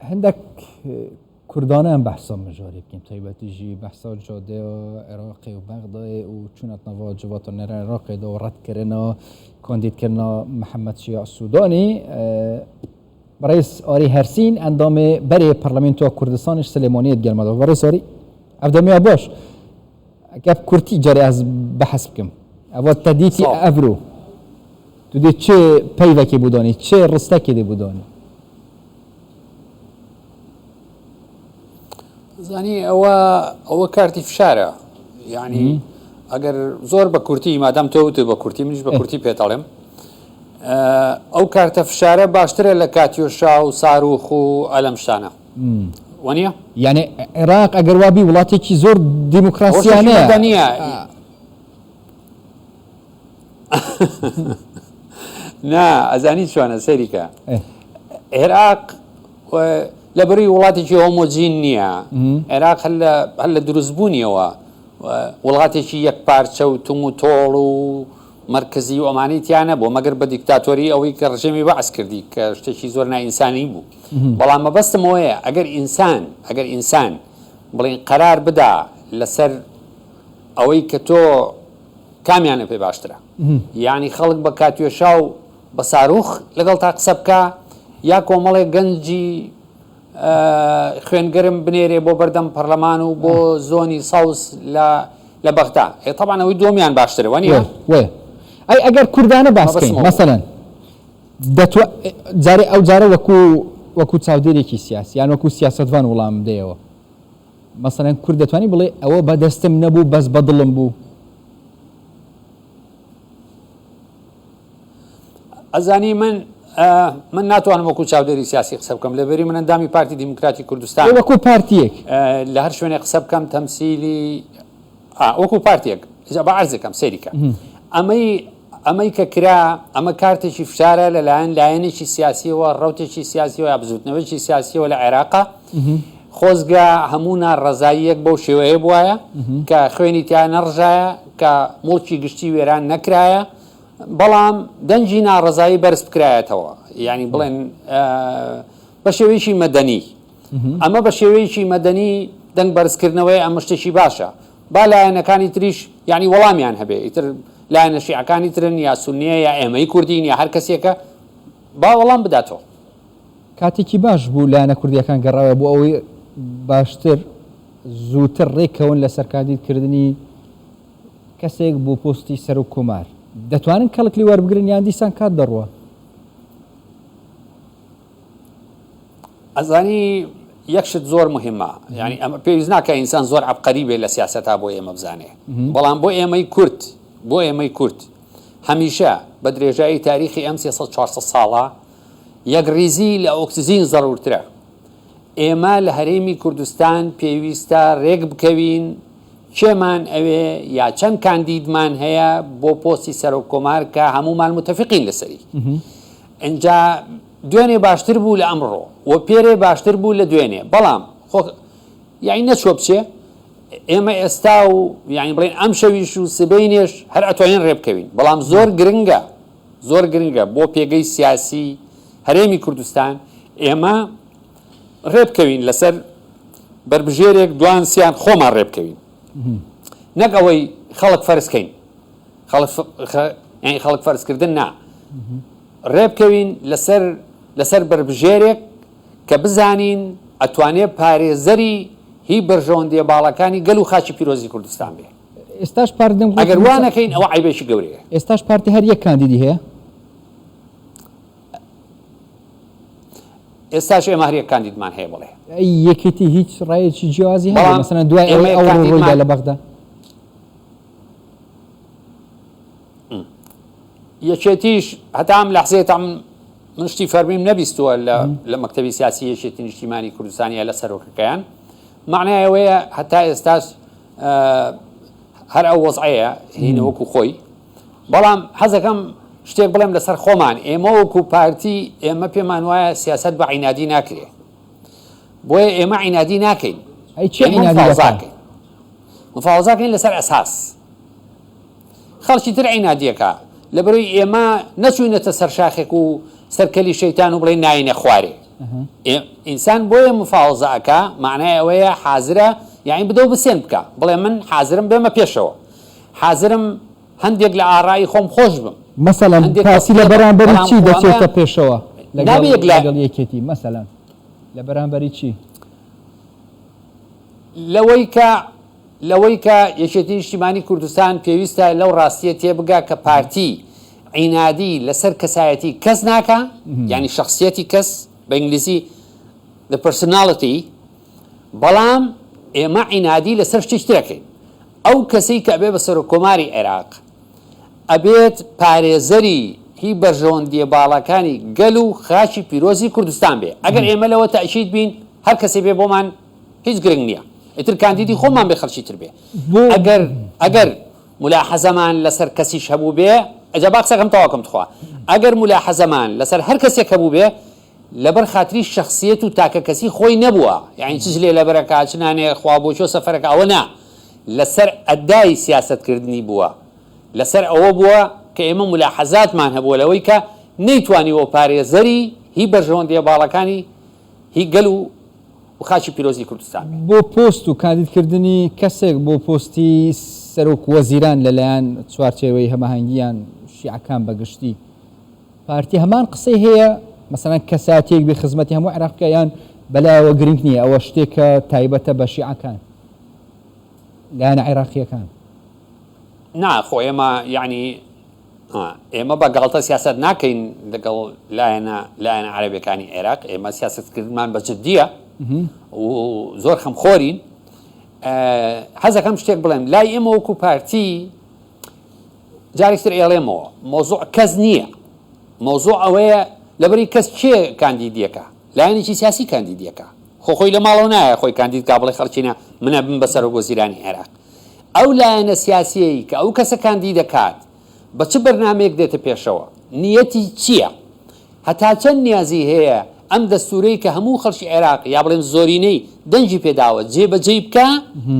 هەندێک کوردانە ئەم بەحسا مژارێ بکەین تایبەتی ژی بەحسا جادەیە عێراقی و بەغدایێ و چوونەت ناڤا جڤاتا نەرە عێراقێ دا و ڕەتکردنا کاندیدکردنا محەممەد شیاع سوودانی بەڕێز ئاری هەرسین ئەندامێ بەرێ پەرلەمێنتۆ کوردستانیش سلێمانیت گەرمەدا بەڕێز ئاری ئەڤدەمیا باش گەپ کورتی جارێ ئەز بەحس بکەم ئەوە تەدیتی ئەڤرو تو دێ چێ پەیڤەکێ بودانی چێ ڕستەکێ دێ بودانی زانی ئەوە ئەوە کارتی فشارە یعنی ئەگەر زۆر بە کورتی مادام تۆ وتت بە کورتی منیش بە کورتی پێتەڵێم ئەو کارتە فشارە باشترە لە کاتیۆشا و ساروخ و ئەلەم شتانە وەنیە؟ یعنی عێراق ئەگەر وابی وڵاتێکی زۆر دیموکراسیانەیە نییە نا ئەزانی چۆنە سەیریکە عێراق لە بەری وڵاتێکی هۆمۆجین نییە عێراق هەر لە دروستبوونیەوە وڵاتێکی یەک پارچە و تون و تۆڵ و مرکزی و ئەمانەی تیا نەبوو مەگەر بە دیکتاتۆری ئەوەی کە ڕژێمی بەعس کردی کە شتێکی زۆر نائینسانی بوو بەڵام مەبەستم ئەوەیە ئەگەر ئینسان ئەگەر ئینسان بڵین قەرار بدا لەسەر ئەوەی کە تۆ کامیانە پێ باشترە یانی خەڵک بە کاتیۆشا و بە ساروخ لەگەڵتا قسە بکا یا کۆمەڵێک گەنجی خوێنگەرم بنێرێ بۆ بەردەم پەرلەمان و بۆ زۆنی سەوز لە لە بەغدا ئێ تەبعەن ئەوەی دووەمیان باشترە وانیە؟ وێ ئەی ئەگەر کوردانە باس بکەین مەسەلەن دەتوە جارێ ئەو جارە وەکو وەکو چاودێرێکی سیاسی یان وەکو سیاسەتڤان وڵام بدەیەوە مەسەلەن کورد دەتوانی بڵێ ئەوە بە دەستم نەبوو بەس بە دڵم بوو؟ ئەزانی من من ناتوانم وەکو چاودێری سیاسی قسە بکەم لەبەری من ئەندامی پارتی دیموکراتی کوردستان وەکو پارتیەک لە هەر شوێنێک قسە بکەم تەمسیلی وەکو پارتێک بە عەرزەکەم سەیریکە ئەمەی ئەمەی کە کرا ئەمە کارتێکی فشارە لەلایەن لایەنێکی سیاسیەوە ڕوتێکی سیاسیەوە یا بزوتنەوەیەکی سیاسیەوە لە عێراقا خۆزگە هەموو ناڕەزاییەک بەو شێوەیە بوایە کە خوێنی تیا نەڕژایە کە موڵکی گشتی وێران نەکرایە بەڵام دەنگی ناڕەزایی بەرز بکرایەتەوە یعنی بڵێن بە شێوەیەکی مەدەنی ئەمە بە شێوەیەکی مەدەنی دەنگ بەرزکردنەوەی ئەمە شتێکی باشە با لایەنەکانی تریش یانی وەڵامیان هەبێ ئیتر لایەنە شیعەکانی ترن یا سوننیە یا ئێمەی کوردین یا هەر کەسێکە با وەڵام بداتەوە. کاتێکی باش بوو لایەنە کوردیەکان گەڕاوە بۆ ئەوەی باشتر زووتر ڕێککەون لەسەر کاندید کردنی کەسێک بۆ پۆستی سەرۆک کۆمار دەتوانن کەڵک لێ وەربگرن یان دیسان کات دەڕوا؟ ئەزانی یەک شت زۆر مهمە یعنی ئەمە پێویست ناکە ئینسان زۆر عەبقەری بێ لە سیاسەتا بۆ ئێمە بزانێ بەڵام بۆ ئێمەی کورد بۆ ئێمەی کورد هەمیشە بە درێژایی تاریخی ئەم 300 400 ساڵە یەکڕیزی لە ئۆکسجین زەرورترە ئێمە لە هەرێمی کوردستان پێویستە ڕێک بکەوین کێمان ئەوێ یا چەند کاندیدمان هەیە بۆ پۆستی سەرۆک کۆمار کە هەمومان متفقین لەسەری ئینجا دوێنێ باشتر بوو لە ئەمڕۆ و پێرێ باشتر بوو لە دوێنێ بەڵام خۆ یانی نەچوە بچێ ئێمە ئێستا و یانی بڵێن ئەم شەویش و سبەینێش هەر ئەتوانین ڕێ بکەوین بەڵام زۆر گرنگە زۆر گرنگە بۆ پێگەی سیاسی هەرێمی کوردستان ئێمە ڕێ بکەوین لەسەر بەربژێرێک دوان سیان خۆمان ڕێ بکەوین نەک ئەوەی خەڵک فەرزکەین خەڵک یانی خەڵک فەرزکردن نا ڕێبکەوین لەسەر لەسەر بەربژێرێک کە بزانین ئەتوانێ پارێزەری هی بەرژەوەندیە باڵاکانی گەل و خاکی پیرۆزی کوردستان بێ. ئێستاش پارتی دەنگ ئەگەر وا نەکەین ئەوە عەیبێکی گەورەیە. ئێستاش پارتی هەر یەک کاندیدی هەیە؟ ئێستاش ئێمە هەر یەک کاندیدمان هەیە بەڵێ. ئەی یەکێتی هیچ ڕایەکی جیاوازی هەبوو مەسەلەن دوای ئەوەی ئەوڕۆ ڕوویدا لە بەغدا؟ یەکێتیش هەتا ئەم لەحزەیە تا من شتی فەرمیم نەبیستووە لە لە مەکتەبی سیاسی یەکێتی نیشتیمانی کوردستان یا لە سەرۆکەکەیان معنای ئەوەیە هەتا ئێستاش هەر ئەو وەزعەیە هینە وەکو خۆی بەڵام حەزەکەم شتێک بڵێم لەسەر خۆمان ئێمە وەکو پارتی ئێمە پێمان وایە سیاست بە عینادی ناکرێ بۆیە ئێمە عینادی ناکەین ئەی چی عینادی دەکەن؟ مفاوەزاکەین لەسەر ئەساس خەڵکی تر عینادیەکە لەبەرەی ئێمە نەچوینەتە سەر شاخێک و سەر کەلی شەیتان و بڵێین ناینە خوارێ. ئینسان بۆیە مفاوەزە ئەکا مەعنای ئەوەیە حازرە یانی بدەو بسێن بکا بڵێ من حازرم بێمە پێشەوە حازرم هەندێک لە ئاڕایی خۆم خۆش بم مەسەلەن هەندێک پارتی لە تەسلیە بم بەرامبەری بەڵام چی خۆ ئەمە دەچێتە پێشەوە لەگەڵ نابێ یەک لە لەگەڵ یەکێتی مەسەلەن لە بەرامبەری چی؟ لەوەی کە لەوەی کە یەکێتی نیشتیمانی کوردستان پێویستە لەو ڕاستیە تێبگا کە پارتی عینادی لەسەر کەسایەتی کەس ناکا یانی شەخسیەتی کەس بە ئینگلیزی the personality بەڵام ئێمە عینادی لەسەر شتێکی تر ئەکەین ئەو کەسەی کە ئەبێ بە سەرۆک کۆماری عێراق ئەبێت پارێزەری هی بەرژەوەندیە باڵاکانی گەل و خاکی پیرۆزی کوردستان بێ ئەگەر ئێمە لەوە تەئکید بین هەر کەسێ بێ بۆمان هیچ گرنگ نیە ئیتر کاندیدی خۆمان بێ خەڵکی تر بێ ئەگەر ئەگەر مولاحەزەمان لەسەر کەسیش هەبوو بێ ئەجا با قسەکەم تەواو کەم تخوا ئەگەر مولاحەزەمان لەسەر هەر کەسێک هەبوو بێ لەبەر خاتری شەخسیەت و تاکە کەسی خۆی نەبووە یانی چ جلێ لەبەرەکا چ نانێ خوا بۆ کوێ سەفەرەکا ئەوە نا لەسەر ئەدای سیاسەت کردنی بووە لەسەر ئەوە بووە کە ئێمە مولاحەزاتمان هەبووە لەوەی کە نەیتوانیوە پارێزەری هی بەرژەوەندیە باڵاکانی هی گەل و و خاکی پیرۆزی کوردستان بێ. بۆ پۆست و کاندیدکردنی کەسێک بۆ پۆستی سەرۆک وەزیران لەلایەن چوارچێوەی هەماهەنگی یان شیعەکان بە گشتی پارتی هەمان قسەی هەیە مەسەلەن کەسایەتیەک بێ خزمەتی هەموو عێراق بکا یان بەلایەوە گرنگ نییە ئەوە شتێکە تایبەتە بە شیعەکان لایەنە عێراقییەکان؟ نا خۆ ئێمە یەعنی ئێمە بە گاڵتە سیاسەت ناکەین لەگەڵ لایەنە لایەنە عەرەبیەکانی عێراق، ئێمە سیاسەتکردنمان بە جدیە و زۆر خەمخۆرین. حەزەکەم شتێک بڵێم لای ئێمە وەکو پارتی جارێکتر ئێڵێمەوە مۆزوع کەس نییە مۆزوع ئەوەیە لەبەری کەس کێ کاندیدیەکە لایەنێکی سیاسی کاندیدیەکە خۆ خۆی لە ماڵەوە نایە خۆی کاندید کا بڵێ خەڵکینە منە بم بە سەرۆک وەزیرانی عێراق ئەو لایەنە سیاسیەی کە ئەو کەسە کاندیدەکات بە چ بەرنامەیەک دێتە پێشەوە؟ نیەتی چییە؟ هەتا چەند نیازی هەیە ئەم دەستوورەی کە هەموو خەڵکی عێراق یا بڵێن زۆرینەی دەنگی پێداوە جێبەجێی بکا؟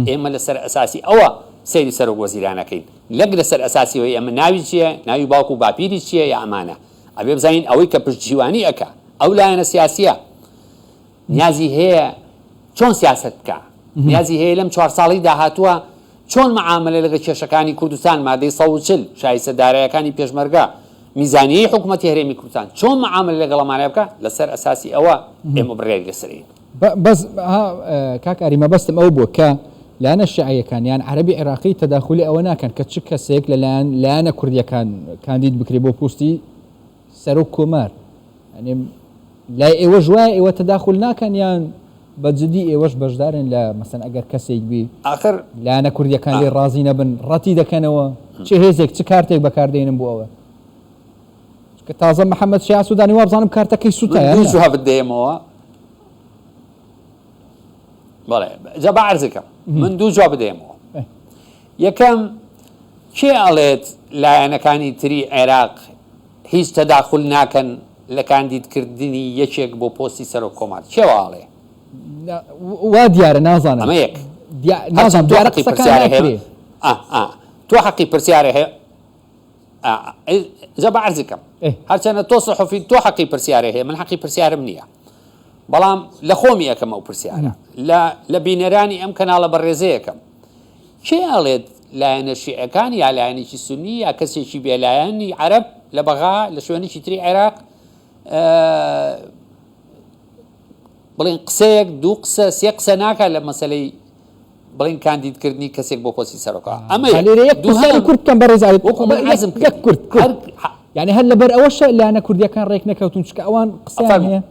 ئێمە لەسەر ئەساسی ئەوە سەیری سەرۆک وەزیران ئەکەین نەک لەسەر ئەساسی ئەوەی ئەمە ناوی چییە، ناوی باوک و باپیری چییە یا ئەمانە. ئەبێ بزانین ئەوەی کە پشتیوانی ئەکا ئەو لایەنە سیاسییە نیازی هەیە چۆن سیاسەت بکا، نیازی هەیە لەم چوار ساڵەی داهاتووە چۆن مەعامەلە لەگەڵ کێشەکانی کوردستان، مادەی 140، شایستە دارایەکانی پێشمەرگە، میزانیەی حکومەتی هەرێمی کوردستان، چۆن مەعامەلە لەگەڵ ئەمانە بکا، لەسەر ئەساسی ئەوە ئێمە بڕیاری لەسەر ئەین. بەس کاک ئاری مەبەستم ئەوە بووە کە لایەنە شیعەیەکان یان عەرەبی عێراقی تەداخولی ئەوە ناکەن کە چ کەسێک لەلایەن لایەنە کوردیەکان کاندید بکرێ بۆ پۆستی سەرۆک کۆمار یانی لای ئێوەش وایە ئێوە تەداخول ناکەن یان بە جدی ئێوەش بەشدارن لە مەسەن ئەگەر کەسێک بی ئاخر لایەنە کوردیەکان لێ ڕازی نەبن ڕەتی دەکەنەوە چ هێزێک چ کارتێک بەکاردێنن بۆ ئەوە کە تازە محەممەد شیاع سوودانی وابزانم کارتەکەی سووتایە من دوو جوابت دەیەمەوە بەڵێ جا با عەرزەکەم من دوو جواب دەیەمەوە یەکەم کێ ئەڵێت لایەنەکانی تری عێراق هیچ تەداخول ناکەن لە کاندید کردنی یەکێک بۆ پۆستی سەرۆک کۆمار؟ کێ وا ئەڵێ؟ وا دیارە نازانم. ئەمە یەک. نازانم تۆ دیارە حەقی قسەکان پرسیارە هەیە ناکرێ. ئا ئا تۆ حەقی پرسیارە هەیە ئا جا با عەرزی کەم. هەرچەنە تۆ سحوفی تۆ حەقی پرسیارە هەیە من حەقی پرسیارم نییە. بەڵام لە خۆمی ئەکەم ئەو پرسیارە لە لە بینەرانی ئەم کەناڵە بەڕێزەیەکەم. کێ ئەڵێت لایەنە شیعەکان یا لایەنێکی سونی یا کەسێکی بێلایەنی عەرەب لە بەغا لە شوێنێکی تری عێراق بڵێن قسەیەک دوو قسە سێ قسە ناکات لە مەسلەی بڵێن کاندیدکردنی کەسێک بۆ پۆستی سەرۆکە ئەمە لێرە یەک پرسیاری کورت بکەم بەڕێز عەلی وەکو من عەرزم کرد یەک کورت کورت یعنی هەر لەبەر ئەوەشە لایەنە کوردیەکان ڕێک نەکەوتون چونکە ئەوان قسەیان هەیە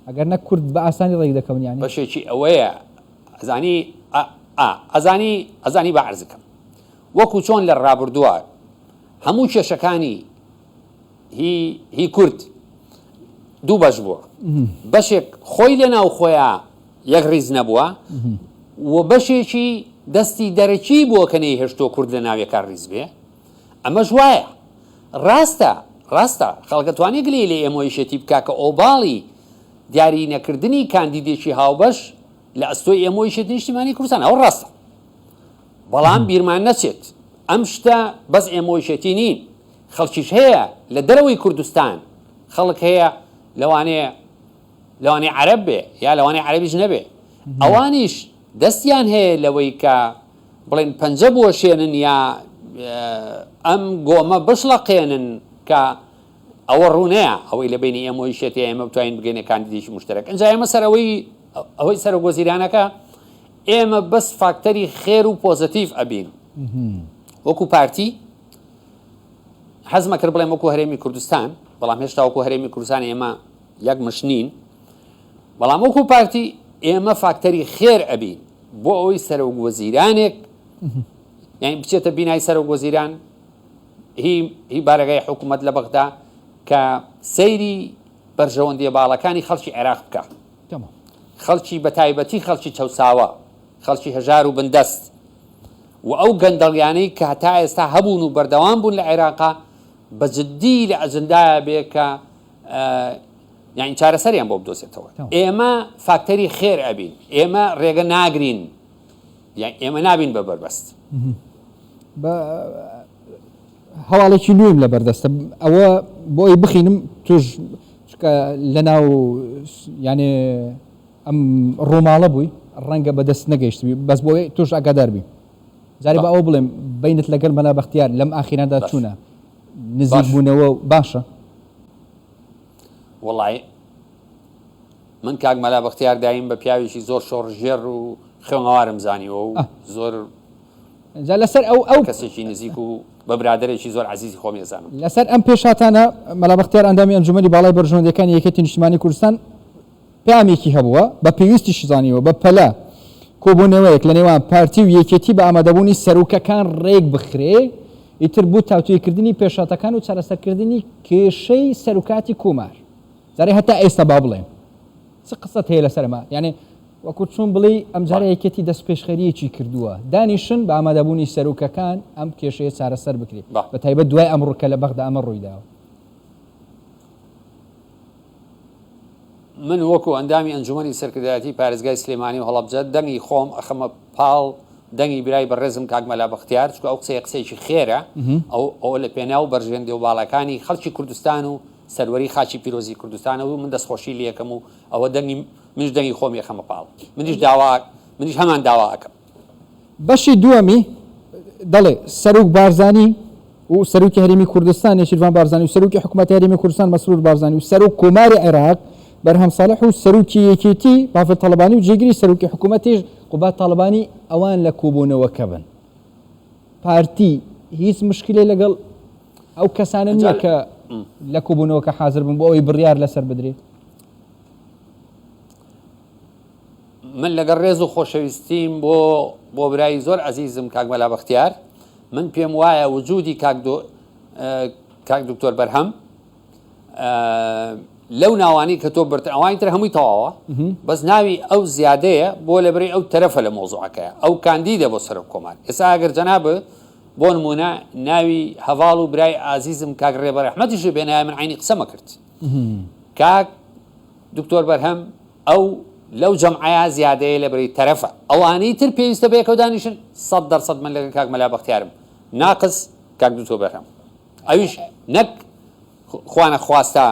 ئەگەر نە کورد بە ئاسانی ڕێک دەکەون یانی. بەشێکی ئەوەیە ئەزانی ئا ئا ئەزانی ئەزانی با عەرزکەم وەکو چۆن لە ڕابردووە هەموو کێشەکانی هی هی کورد دوو بەش بووە بەشێک خۆی لە ناو خۆیان یەک ڕیز نەبووە و بەشێکی دەستی دەرەکی بووە کە نەیهێشتووە کورد لە ناویەکە ڕیز بێ ئەمەش وایە. ڕاستە ڕاستە خەڵک ئەتوانێ گلەیی لە ئێمەو یەکێتی بکا کە ئۆباڵی دیاری نەکردنی کاندیدێکی هاوبەش لە ئەستۆی ئێمەو یەکێتی نیشتیمانی کوردستان ئەوە ڕاستە بەڵام بیرمان نەچێت ئەم شتە بەس ئێمەو یەکێتی نین خەڵکیش هەیە لە دەرەوەی کوردستان خەڵک هەیە. لەوانەیە لەوانەیە عەرەب بێ یا لەوانەیە عەرەبیش نەبێ ئەوانیش دەستیان هەیە لەوەی کە بڵێن پەنجە بوەشێنن یا ئەم گۆمە بشڵەقێنن کە ئەوە ڕوونەیە ئەوەی لە بینی ئێمە یەکێتی ئێمە بتوانین بگەینە کاندیدێکی مشتەرەک ئینجا ئێمە سەر ئەوەی ئەوەی سەرۆک وەزیرانەکە ئێمە بەس فاکتەری خێر و پۆزەتیڤ ئەبین وەکو پارتی حەزمە کرد بڵێم وەکو هەرێمی کوردستان بەڵام هێشتا وەکو هەرێمی کوردستان ئێمە یەک مش نین بەڵام وەکو پارتی ئێمە فاکتەری خێر ئەبین بۆ ئەوەی سەرۆک وەزیرانێک یعنی بچێتە بینای سەرۆک وەزیران هی هی بارەگای حکوومەت لە بەغدا کە سەیری بەرژەوەندیە باڵەکانی خەڵکی عێراق بکە خەڵکی بە تایبەتی خەڵکی چەوساوە خەڵکی هەژار و بندەست و ئەو گەندەڵیانەی کە هەتا ئێستا هەبوون و بەردەوام بوون لە عێراقا بە جددی لە ئەجندایە بێ کە یانی چارەسەریان بۆ بدۆزێتەوە. ئێمە فاکتەری خێر ئەبین، ئێمە ڕێگە ناگرین، یان ئێمە نابین بە بەربەست. بە هەواڵێکی نوێم لە بەردەستە ئەوە بۆ ئەوی بخینم توش چکە لە ناو یانێ ئەم ڕووماڵە بووی ڕەنگە بەدەست نەگەیشتبی بەس بۆ تۆش ئاگادار بی جارێ بە ئەوە بڵێم بینت لەگەڵ مەلا بەختیار لەم ئاخیراندا چوونە نزیک بوونەوە باشە وەڵای من کاک مەلا بەختیار دایم بە پیاوێکی زۆر شۆڕشگێڕ و خوێنەوارم زانیوە و زۆر جا لەسەر ئەو ئەو کەسێکی نزیک و بە برادەرێکی زۆر عەزیزی خۆم ئەزانم. لەسەر ئەم پێشهاتانە مەلا بەختیار ئەندامی ئەنجومەنی باڵای بەرژەوەندیەکانی یەکێتی نیشتیمانی کوردستان پەیامێکی هەبووە بە پێویستیش زانیوە بە پەلە کۆبوونەوەیەک لە نێوان پارتی و یەکێتی بە ئامادەبوونی سەرۆکەکان ڕێک بخرێ ئیتر بۆ تاوتوێکردنی پێشهاتەکان و چارەسەرکردنی کێشەی سەرۆکاتی کۆمار جارێ هەتا ئێستا با بڵێم چ قسەت هەیە لەسەر ئەمە یانێ وەکو چۆن بڵێی ئەمجارە یەکێتی دەستپێشخەرییەکی کردووە دانیشن بە ئامادەبوونی سەرۆکەکان ئەم کێشەیە چارەسەر بکرێت بە تایبەت دوای ئەمڕۆ کە لە بەغدا ئەمە ڕوویداوە. من وەکو ئەندامی ئەنجومەنی سەرکردایەتی پارێزگای سلێمانی و هەڵەبجە دەنگی خۆم ئەخەمە پاڵ دەنگی برای بەڕێزم کاک مەلا بەختیار چونکە ئەو قسەیە قسەیەکی خێرە ئەو ئەوە لە پێناو بەرژەوەندی و باڵاکانی خەڵکی کوردستان و سەروەری خاکی پیرۆزی کوردستانە و من دەستخۆشی لێکەم و ئەوە دەنگی منیش دەنگی خۆم یەخەمە پاڵ منیش داوا منیش هەمان داوا ئەکەم. بەشی دووەمی دەڵێ، سەرۆک بارزانی و سەرۆکی هەرێمی کوردستان نێچیرڤان بارزانی و سەرۆکی حکومەتی هەرێمی کوردستان مەسرور بارزانی و سەرۆک کۆماری عێراق بەرهەم ساڵح و سەرۆکی یەکێتی بافڵ تاڵەبانی و جێگری سەرۆکی حکومەتیش قوباد تاڵەبانی ئەوان لە کۆبوونەوەکە بن. پارتی هیچ مشکلەی لەگەڵ ئەو کەسانە نییە کە لە کۆبوونەوەکە حازر بن بۆ ئەوەی بڕیار لەسەر بدرێت؟ من لەگەڵ ڕێز و خۆشەویستیم بۆ بۆ برای زۆر ئەزیزم کاک مەلا بەختیار من پێم وایە وجودی کاک دۆ کاک دکتۆر بەرهەم لەو ناوانی کە تۆ برت ئەوانی تر هەمووی تەواوە بەس ناوی ئەو زیادەیە بۆ لەبری ئەو تەرەفە لە مۆزوعەکەیە ئەو کاندیدە بۆ سەرۆک کۆمار ئێستا ئەگەر جەناب بۆ نمونە ناوی هەڤاڵ و برای ئازیزم کاک ڕێبەر ئەحمەدیش بێنایە من عینی قسەمە کرد کاک دکتۆر بەرهەم ئەو لەو جەمعەیا زیادەیە لەبری تەرەفە ئەوانەی تر پێویستە بەیەکەوە دانیشن 100% من لەگەڵ کاک مەلا بەختیارم ناقس کاک دکتۆر بەرهەم ئەویش نەک خوانە خواستە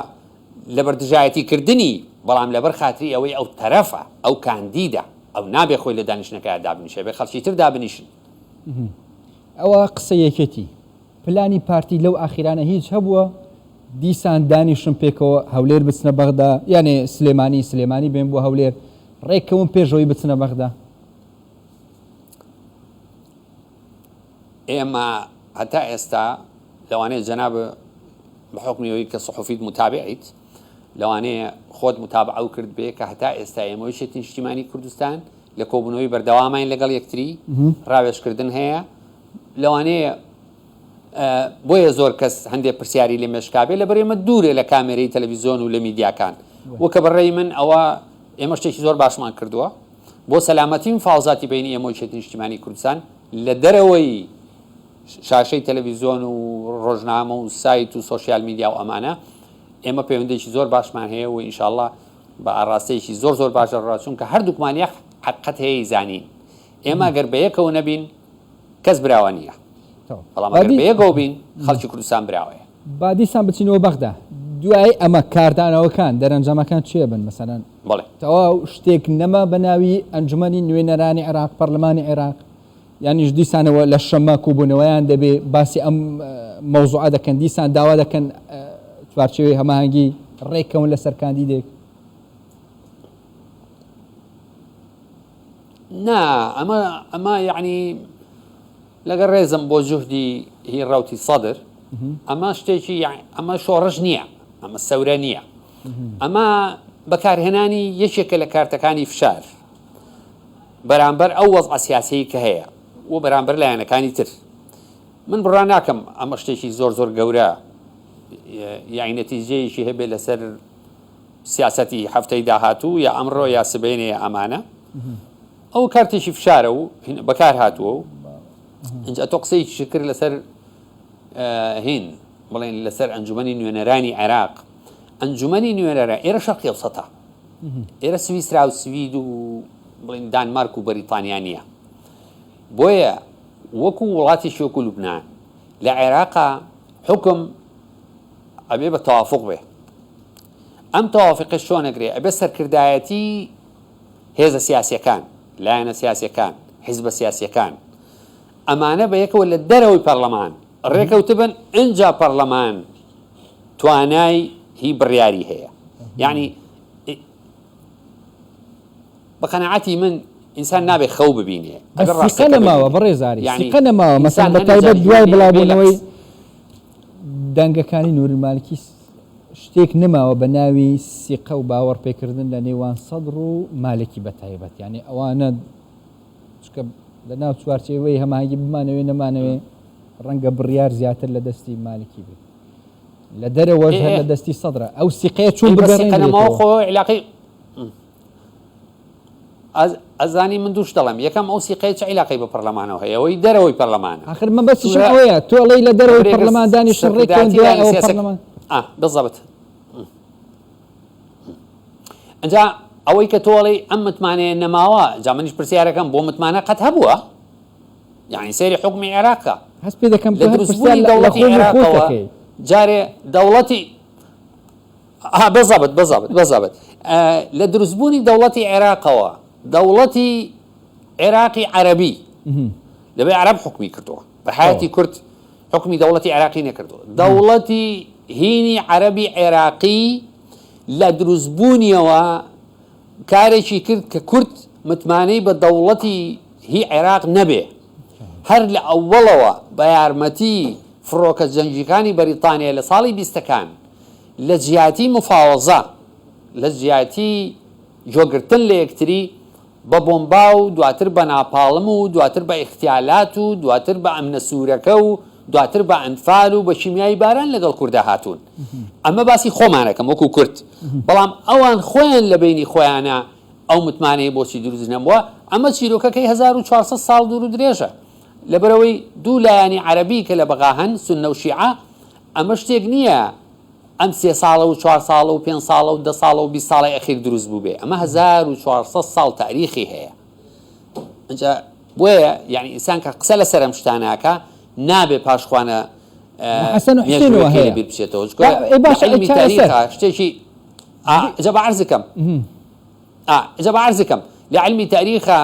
لەبەر دژایەتی کردنی بەڵام لەبەر خاتری ئەوەی ئەو تەرەفە ئەو کاندیدە ئەو نابێ خۆی لە دانیشتنەکەیا دابنیشێ بێ خەڵکی تر دابنیشن. ئەوە قسەی یەکێتی. پلانی پارتی لەو ئاخیرانە هیچ هەبووە دیسان دانیشن پێکەوە هەولێر بچنە بەغدا یانێ سلێمانی سلێمانی بێن بۆ هەولێر ڕێککەون پێش ئەوەی بچنە بەغدا؟ ئێمە هەتا ئێستا لەوانەیە جەناب بە حوکمی ئەوەی کە سحوفیت متابعیت لەوانەیە خۆت متابعەو کرد بێ کە هەتا ئێستا ئێمە یەکێتی نیشتیمانی کوردستان لە کۆبوونەوەی بەردەوامین لەگەڵ یەکتری ڕاوێژکردن هەیە لەوانەیە بۆیە زۆر کەس هەندێک پرسیاری لە مێشکا بێ لەبەر ئێمە دوورێ لە کامێرەی تەلەڤیزیۆن و لە میدیاکان و کە بەڕێی من ئەوە ئێمە شتێکی زۆر باشمان کردووە بۆ سەلامەتی مفاوزاتی بینی ئێمە و یەکێتی نیشتیمانی کوردستان لە دەرەوەی شاشەی تەلەڤیزیۆن و ڕۆژنامە و سایت و سۆشیال میدیا و ئەمانە ئێمە پەیوەندێکی زۆر باشمان هەیە و ئینشاءاللە بە ئاڕاستەیەکی زۆر زۆر باش دەڕوا چونکە هەردووکمان یەک حەقیقەت هەیە زانین ئێمە گەر بەیەکەوە نەبین کەس براوە نییە بەڵام ئەگەر بەیەکەوە بین خەڵکی کوردستان براوەیە. با دیسان بچینەوە بەغدا. دوای ئەمە کاردانەوەکان دەرەنجامەکان چێ بن مەسەلەن بەڵێ. تەواو شتێک نەما بە ناوی ئەنجومەنی نوێنەرانی عێراق پەرلەمانی عێراق یانیش دیسانەوە لە شەممە کۆبوونەوەیان دەبێ باسی ئەم مەوزوعە دەکەن دیسان داوا دەکەن چوارچێوەی هەماهەنگی ڕێککەون لەسەر کاندیدێک؟ نا ئەمە ئەمە یعنی لەگەڵ ڕێزم بۆ جوهدی هی ڕەوتی سەدر ئەمە شتێکی ئەمە شۆڕش نییە ئەمە سەورە نییە ئەمە بەکارهێنانی یەکێکە لە کارتەکانی فشار بەرامبەر ئەو وەزعە سیاسیەی کە هەیە و بەرامبەر لایەنەکانی تر. من بڕوا ناکەم ئەمە شتێکی زۆر زۆر گەورە یانی نەتیجەیەکی هەبێ لەسەر سیاسەتی هەفتەی داهاتوو یا ئەمڕۆ یا سبەینێ یا ئەمانە. ئەو کارتێکی فشارە و بەکار هاتووە و ئینجا تۆ قسەیەکی کرد لەسەر هین بڵێن لەسەر ئەنجومەنی نوێنەرانی عێراق ئەنجومەنی نوێنەرە ئێرە شەرقی ئەوسەتە ئێرە سویسرا و سوید و بڵێن دانمارک و بەریتانیا نییە بۆیە وەکو وڵاتێکی وەکو لوبناان لە عێراقا حکم ئەبێ بە تەوافق بێ ئەم تەوافقە چۆنەگرێ ئەبێ سەرکردایەتی هێزە سیاسەکان لایەنە سیاسەکان حیزبە سیاسەکان ئەمانە بە یەکەوە لە دەرەوەی پەرلەمان ڕێکەوتبن ئینجا پەرلەمان توانای هی بڕیاری هەیە یعنی بە قەناعەتی من ئینسان نابێ خەو ببینێ ئەگەر سیقە ڕاستەکە نەماوە ببینێ بەڕێزاری یعنی سیقە نەماوە مەسەن ئینسان بە هەنێ تایبەت جار دوای ژیانی ئەبێ لە بڵاوبوونەوەی قس دەنگەکانی نوری مالکی شتێک نەماوە بە ناوی سیقە و باوەڕ پێکردن لە نێوان سەدر و مالکی بە تایبەت یعنی ئەوانە چونکە لە ناو چوارچێوەی هەماهەنگی بمانەوێ نەمانەوێ ڕەنگە بڕیار زیاتر لە دەستی مالکی بێت لە دەرەوەش هەر لە دەستی سەدرە ئەو سیقەیە چۆن بگەڕێنرێتەوە؟ خۆ عیلاقەی ئەزانی من دووش دەڵێم یەکەم ئەو سیقەیە چ عیلاقەی بە پەرلەمانەوە هەیە ئەوەی دەرەوەی پەرلەمانە آخر مەبەستیشم ئەوەیە تۆ ئەڵێی لە دەرەوەی پەرلەمان دانیشتن ڕێککەون دوای ئەوە پەرلەمان بالضبط ئەجا ئەوەی کە تۆ ئەڵێی ئەم متمانەیە نەماوە جا منیش پرسیارەکەم بۆ متمانە قەت هەبووە یعنی سەیری حوکمی عێراقە هەست پێ دەکەم لە دروستبوونی دەوڵەتی عێراقەوە جارێ دەوڵەتی بەزابت بەزابت بەزابت لە دروستبوونی دەوڵەتی عێراقەوە دەوڵەتی عێراقی عەربی لەبێ عەرب حکومی کردووە بە حیاتی کورد حکومی دەوڵەتی عێراقی نەکردووە دەوڵەتی هینی عەربی عێراقی لە دروستبوونیەوە کارێکی کرد کە کورد متمانەی بە دەوڵەتی هی عێراق نەبێ. هەر لە ئەوەڵەوە بە یارمەتی فڕۆکە جەنگیکانی بەریتانیا لە ساڵی بیستەکان لە جیاتی مفاوەزە، لە جیاتی گۆگرتن لە یەکتری بە بۆمبا و دواتر بە ناپاڵم و دواتر بە ئیغتیالات و دواتر بە ئەمنە سوورەکە و دواتر بە ئەنفال و بە کیمیایی باران لەگەڵ کوردا هاتوون. ئەمە باسی خۆمانەکەم وەکو کورد. بەڵام ئەوان خۆیان لە بەینی خۆیانا ئەو متمانەیە بۆچی دروست نەبووە؟ ئەمە چیرۆکەکەی 1400 ساڵ دوور و درێژە. لەبەرئەوەی دوو لایەنی عەرەبی کە لە بەغا هەن، سوننە و شیعە، ئەمە شتێک نییە ئەم سێ ساڵە و چوار ساڵە و پێنج ساڵە و دە ساڵە و 20 ساڵەی ئەخیر دروست بووبێ، ئەمە 1400 ساڵ تاریخی هەیە. ئینجا بۆیە یعنی ئینسان کە قسە لەسەر ئەم شتانە ئەکا نابێ پاشخوانە حەسەن و حوسێنەوە مێژووەکەی هەیە. لەبیر بچێتەوە. چونکە ئێ لە باشە ئەی عیلمی چارەسەر؟ تاریخا شتێکی ئا جا با عەرزکەم ئا جا با عەرزکەم لە عیلمی تاریخا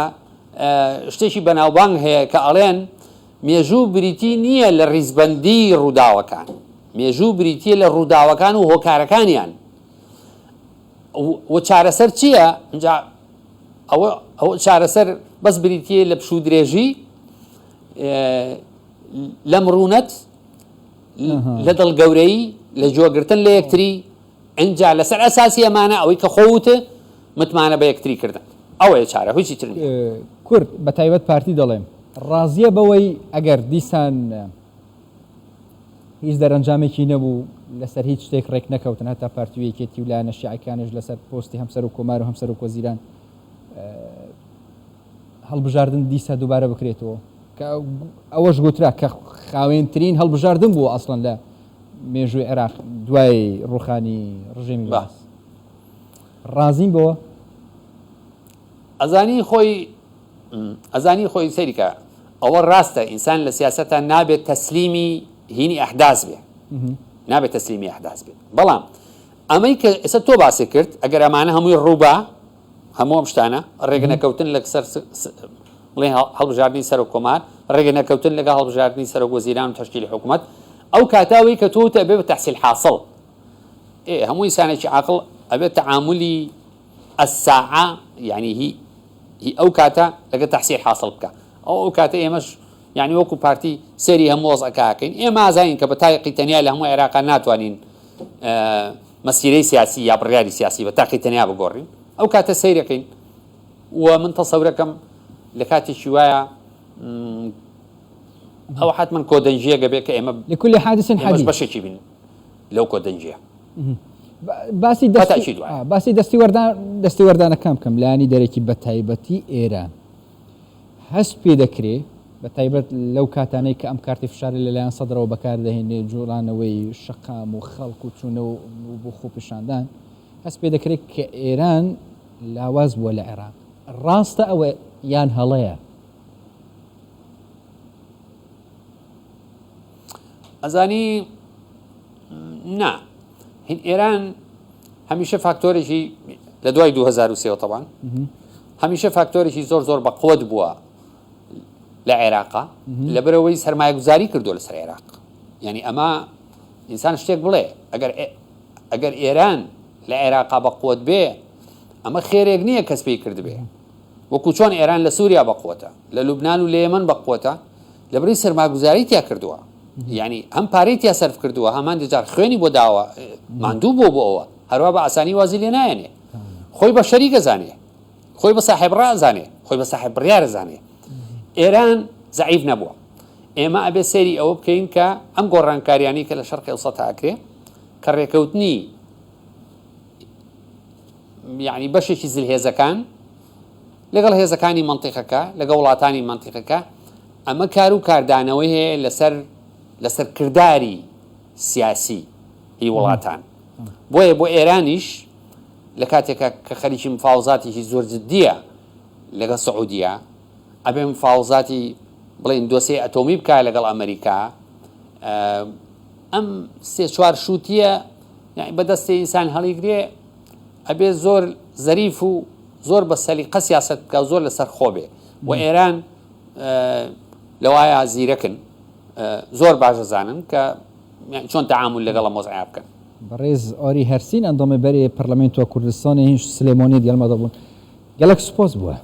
شتێکی بەناوبانگ هەیە کە ئەڵێن مێژوو بریتی نییە لە ڕیزبەندی ڕووداوەکان مێژوو بریتییە لە ڕووداوەکان و هۆکارەکانیان و چارەسەر چییە ئینجا ئەوە ئەوە چارەسەر بەس بریتییە لە پشوو درێژی لە مڕونەت لە دڵگەورەیی لە گوێگرتن لە یەکتری ئینجا لەسەر ئەساسی ئەمانە ئەوەی کە خۆوت متمانە بە یەکتری کردن ئەوەیە چارە هیچی تر نییە. کورد بە تایبەت پارتی دەڵێم ڕازیە بەوەی ئەگەر دیسان هیچ دەرەنجامێکی نەبوو لەسەر هیچ شتێک ڕێک نەکەوتن هەتا پارتی و یەکێتی و لایەنە شیعەکانیش لەسەر پۆستی هەم سەرۆک کۆمار و هەم سەرۆک وەزیران هەڵبژاردن دیسا دووبارە بکرێتەوە کە ئەوەش گوترا کە خاوێنترین هەڵبژاردن بووە ئەسڵەن لە مێژووی عێراق دوای ڕوخانی ڕژێمی بەعس ڕازین بەوە؟ ئەزانی خۆی ئەزانی خۆی سەیری کە ئەوە ڕاستە ئینسان لە سیاسەتا نابێت تەسلیمی هینی ئەحداس بێ نابێت تەسلیمی ئەحداس بێت بەڵام ئەمەی کە ئێستا تۆ باسی کرد ئەگەر ئەمانە هەمووی ڕووبا هەموو ئەم شتانە ڕێگە نەکەوتن لەسەر بڵێن هەڵبژاردنی سەرۆک کۆمار ڕێگە نەکەوتن لەگەڵ هەڵبژاردنی سەرۆک وەزیران و تەشکیلی حکوومەت ئەو کاتاوەی کە تۆ وتە ئەبێ بە تەحسیل حاصل ئێ هەموو ئینسانێکی عاقڵ ئەبێت تەعاملی الساعە یعنی هی هی ئەو کاتە لەگە تەحسیل حاصل بکە ئەو ئەو کاتە ئێمەش یعنی وەکو پارتی سەیری هەموو وەزعەکە ئەکەین ئێمە ئازانین کە بە تاقی تەنیا لە هەموو عێراقا ناتوانین مەسیرەی سیاسی یا بڕیاری سیاسی بە تاقی تەنیا بگۆڕین ئەو کاتە سەیرەکەین و من تەسەورەکەم لە کاتێکی وایە ئەو حتمما کۆدەنگیەکە بێ کە ئێمە لكل حادث حديث بەشێکی بین لەو کۆدەنگیە. باسی دەستی باسی دەستی وەردان دەستی وەردانەکان بکەم لایەنی دەرەکی بە تایبەتی ئێران هەست پێ دەکرێ بە تایبەت لەو کاتانەی کە ئەم کارتی فشارە لەلایەن سەدرەوە بەکاردەهێنێ جوڵانەوەی شەقام و خەڵک و چوونە و بۆ خۆپیشاندان هەست پێ دەکرێت کە ئێران لاواز بووە لە عێراق ڕاستە ئەوە یان هەڵەیە؟ ئەزانی نا هین ئێران هەمیشە فاکتۆرێکی لە دوای 2023 تەوان هەمیشە فاکتۆرێکی زۆر زۆر بە قوت بووە لە عێراقا لەبەرەوەی سەرمایەگوزاری کردو لەسەر عێراق یعنی ئەمە ئینسان شتێک بڵێ ئەگەر ئەگەر ئێران لە عێراقا بە قوت بێ ئەمە خێرێک نییە کەس پێی کردبێ وەکو چۆن ئێران لە سووریا بەقوتە لە لوبناان و لە یەمەن بەقوتە لەبری سەرماگوزاری تیا کردووە یعنی هەم پارەی تیا سەرف کردووە هەمان جار خوێنی بۆ داوە ماندوو بۆ بۆ ئەوە هەروە بە ئاسانی وازی لێ نایەنێ خۆی بە شەریکە زانێ خۆی بە ساحێب ڕازانێ خۆی بە ساحێب بڕیارە زانێ ئێران زەعیف نەبووە ئێمە ئەبێ سەیری ئەوە بکەین کە ئەم گۆڕانکاریانی کە لە شەرقی ئەوسەتا ئەکرێ کە ڕێکەوتنی یعنی بەشێکی زلهێزەکان لەگەڵ هێزەکانی مەنتیقەکە، لەگەڵ وڵاتانی مەنتیقەکە، ئەمە کار و کاردانەوەی هەیە لەسەر لەسەر کرداری سیاسی هی وڵاتان. بۆیە بۆ ئێرانیش لە کاتێکا کە خەریکی مفاوزاتێکی زۆر جدییە لەگەڵ سعودیە، ئەبێ مفاوزاتی بڵێین دۆسیەی ئەتۆمی بکا لەگەڵ ئەمریکا، ئەم سێ چوار شووتییە یانی بە دەستێ ئینسان هەڵیگرێ ئەبێ زۆر زەریف و زۆر بە سەلیقە سیاسەت بکا و زۆر لەسەر خۆ بێ و ئێران لەوایە زیرەکن زۆر باش دەزانن کە چۆن تەعامول لەگەڵ ئەم وەزعە بکەن. بەڕێز ئاری هەرسین ئەندامێ بەرێ پەرلەمێنتۆ کوردستانێ هینش سلێمانیێ دیالمە دابوون گەلەک سوپاس بووە.